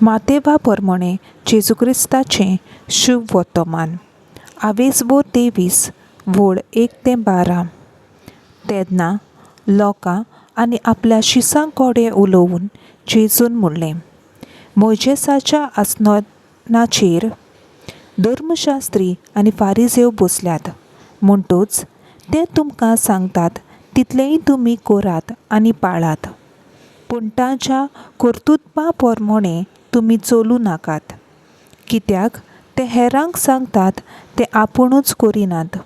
मातेवा पोरमोणें जेजू क्रिस्ताचें शुभ वर्तमान आवेसबोर 23 वोळ 1 ते 12. तेन्ना लोकां आनी आपल्या शिसां कडेन उलोवन जेजून म्हणलें, मोयजेसाच्या आसनाचेर धर्मशास्त्री आनी फारिजेव बसल्यात, म्हणटूच ते तुमकां सांगतात तितलेंय तुमी करात आनी पाळात, पूण तांच्या कर्तुत्वा पोरमोणें तुमी चलूं नाकात, कित्याक ते हेरांक सांगतात ते आपुणूच करिनात.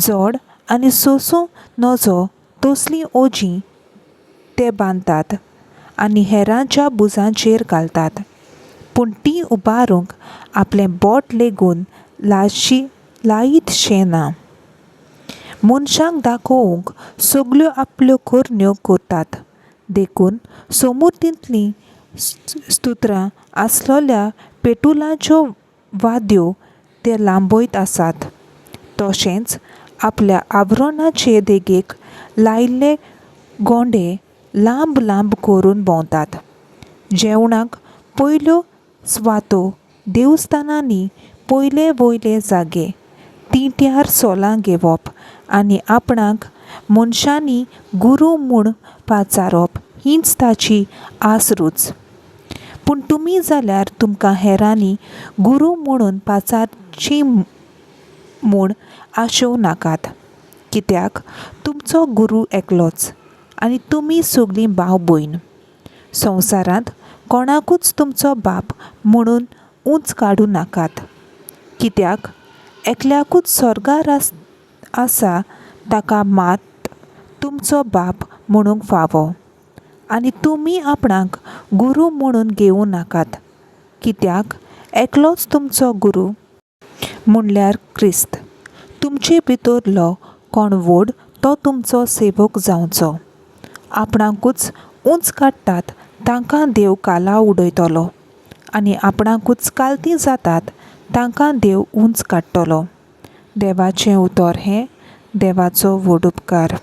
जोड आनी सोंसूं नजो तसलीं ओजीं ते बांदतात आनी हेरांच्या भुजांचेर घालतात, पूण तीं उबारूंक आपलें बोट लेगून लाशी लायतशें ना. मनशांक दाखोवंक सगल्यो आपल्यो करण्यो करतात, देखून सोमुर्तींतलीं स्तोत्रां आसलेल्या पेटुलाच्यो वाद्यो ते लांबयत आसात. तशेंच आपल्या आवरणाचे देगेक लायिल्ले गोंडे लांब लांब करून भोंवतात. जेवणाक पयल्यो स्वातो देवस्थानांनी पयले वयले जागे, तिंट्यार सोलां घेवप आनी आपणाक मनशांनी गुरू म्हूण पाचारप हीच ताची आसरूच. पूण तुमी जाल्यार तुमकां हेरांनी गुरू म्हणून पाचारची म्हूण आशोवं नाकात, कित्याक तुमचो गुरू एकलोच आनी तुमी सगलीं भाव भयण. संवसारांत कोणाकूच तुमचो बाप म्हणून उंच काडूं नाकात, कित्याक एकल्याकूच स्वर्गार आसा ताका मात तुमचो बाप म्हणूंक फावो. आनी तुमी आपणाक गुरू म्हणून घेवं नाकात, कित्याक एकलोच तुमचो गुरू म्हणल्यार क्रिस्त. तुमचे भितरलो कोण व्हड तो तुमचो सेवक जावचो. आपणाकूच उंच काडटात तांकां देव काला उडयतलो आनी आपणाकूच कालती जातात तांकां देव उंच काडटलो. देवाचें उतर हें देवाचो व्हड उपकार.